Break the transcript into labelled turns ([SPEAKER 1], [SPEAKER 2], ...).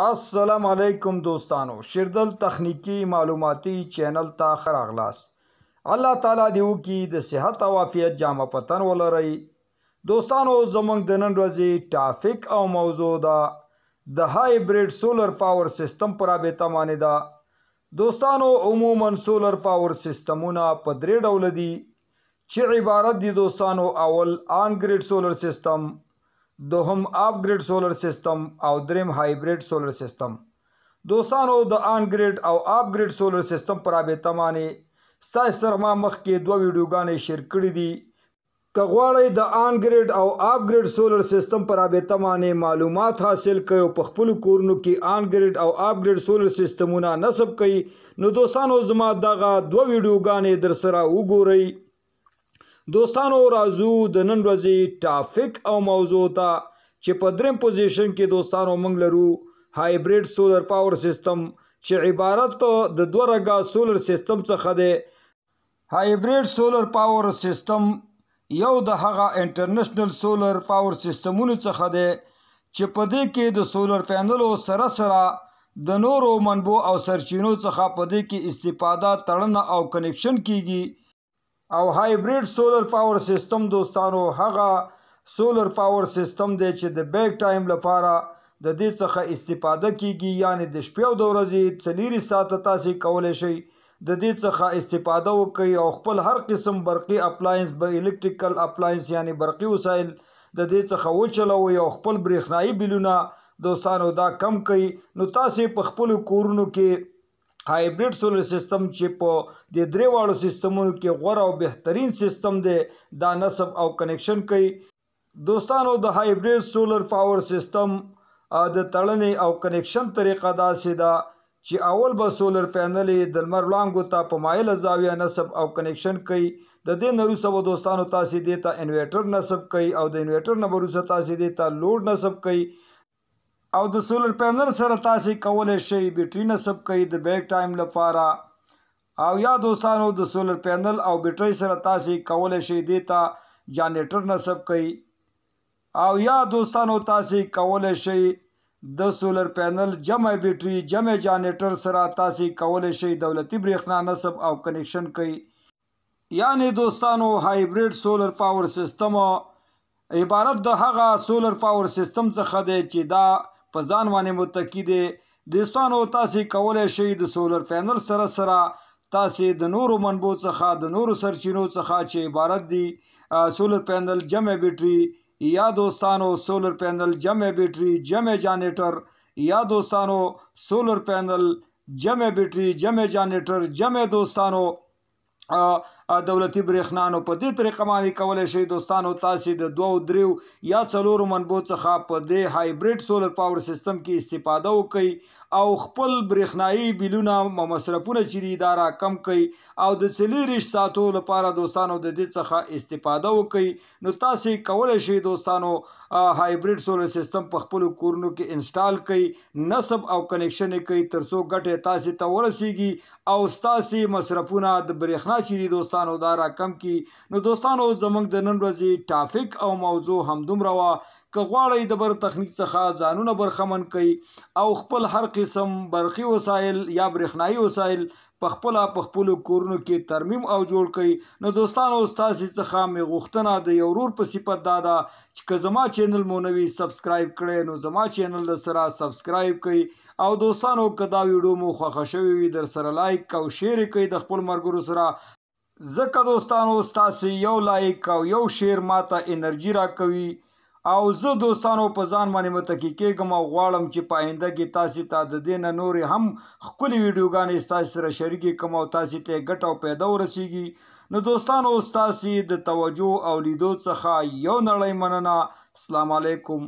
[SPEAKER 1] السلام علیکم دوستانو، شیردل تخنیکی معلوماتي چینل ته ښه راغلاست. الله تعالی دې وکړي د صحت او عافیت جامه په تن ولرئ. دوستانو، زموږ د نن ورځې topic او موضوع ده د hybrid solar power system پر رابطه باندې ده. دوستانو، عموما solar power سیستمونه په درې ډوله دي چې عبارت دي دوستانو، اول on grid solar system، دوهم off grid solar system او دریم hybrid solar system. دوستانو، د on grid او off grid solar system پر رابطه باندې ستاسو سره ما مخکې دوه ویډیوګانې share کړې دي. که غواړئ د on grid او off grid solar system پر رابطه باندې معلومات حاصل کړئ او په خپلو کورونو کې on grid او off grid solar سیستمونه نصب کړئ، نو دوستانو زما دغه دوه ویډیوګانې در سره وګورئ. دوستانو، راځو د نن ورځې topic او موضوع ته چې په دریم position کې دوستانو موږ لرو hybrid solar power system چې عبارت د دوه رګه solar system څخه دی. Hybrid solar power system یو د هغه international solar power سیستمونو څخه دی چې په دې کې د solar پینلو سره سره د نورو منبعو او سرچینو څخه په دې کې استفاده، تړنه او connection کیږي. او hybrid solar power system دوستانو هغه solar power system دی چې د back time لپاره د دې څخه استفاده کیږي، یعنی د شپې او د ورځې 24 ساعته تاسې کولی شئ د دې څخه استفاده وکړئ او خپل هر قسم برقي appliance، electrical appliance یعنی برقي وسایل د دې څخه وچلوئ او خپل برېښنايي بلونه دوستانو دا کم کړئ. نو تاسې په خپلو کورونو کې hybrid solar system چې په دې درې واړو سیستمونو کې غوره او بهترین سیستم دی دا نصب او connection کړئ. دوستانو، د hybrid solar power system د تړنې او connection طریقه داسې ده چې اول به solar پینلې د لمر وړانګو ته په مایله زاویه نصب او connection کړئ. د دې نه وروسته به دوستانو تاسې دې ته انویټر نصب کړئ او د انویټر نه به وروسته تاسې دې ته load نصب کړئ او د solar panel سره تاسې کولی شئ بیټري نصب کړئ د back time لپاره، او یا دوستانو د solar panel او بیټرۍ سره تاسې کولی شئ دې ته جنریټر نصب کړئ، او یا دوستانو تاسې کولی شئ د solar panel جمع بیټري جمع جنریټر سره تاسې کولی شئ دولتي برېښنا نصب او connection کړئ. یعنی دوستانو hybrid solar power system عبارت د هغه solar power system څخه دی چې دا په ځان باندې متکي دی. دوستانو، تاسې کولی شئ د solar panel سره سره تاسې د نورو منبعو څخه، د نورو سرچینو څخه چې عبارت دي solar panel جمع بیټري، یا دوستانو solar panel جمع بیټري جمع جنریټر، یا دوستانو solar panel جمع بیټري جمع جنریټر جمع دوستانو دولتي برېښنا، نو په دې طریقه باندې کولی شئ دوستانو تاسې د دوو، دریو یا څلورو منبعو څخه په دې hybrid solar power system کې استفاده وکړئ او خپل برېښنايي بلونه او مصرفونه چې دي دا را کم کړئ او د 24 ساعتو لپاره دوستانو د دې څخه استفاده وکړئ. نو تاسې کولی شئ دوستانو hybrid solar system په خپلو کورونو کې install کړئ، نصب او connection یې کړئ ترڅو ګټه تاسې ته ورسیږي او ستاسې مصرفونه د برېښنا چې دي دوستانو دا را کم کړي. نو دوستانو، زموږ د نن ورځې topic او موضوع همدومره وه. که غواړئ د بر تخنیک څخه ځانونه برخمن کړئ او خپل هر قسم برقي وسایل یا برېښنايي وسایل په خپله په خپلو کورونو کې ترمیم او جوړ کړئ، نو دوستانو ستاسې څخه مې غوښتنه د یو ورور په صفت دا ده چې که زما channel مو نه وي subscribe کړی نو زما channel در سره subscribe کړئ، او دوستانو که دا ویډیو مو خوښه شوې وي در سره like او share یې کړئ د خپل ملګرو سره، ځکه دوستانو ستاسې یو like او یو share ماته انرژي راکوي او زه دوستانو په ځان باندې متکي کېږم او غواړم چې په آینده کې تاسې ته د دې نه نورې هم ښکلې ویډیوګانې ستاسې سره شریکې کړم او تاسې ته یې ګټه او پیدا ورسیږي. نو دوستانو ستاسې د توجه او لیدو څخه یو نړۍ مننه. السلام علیکم.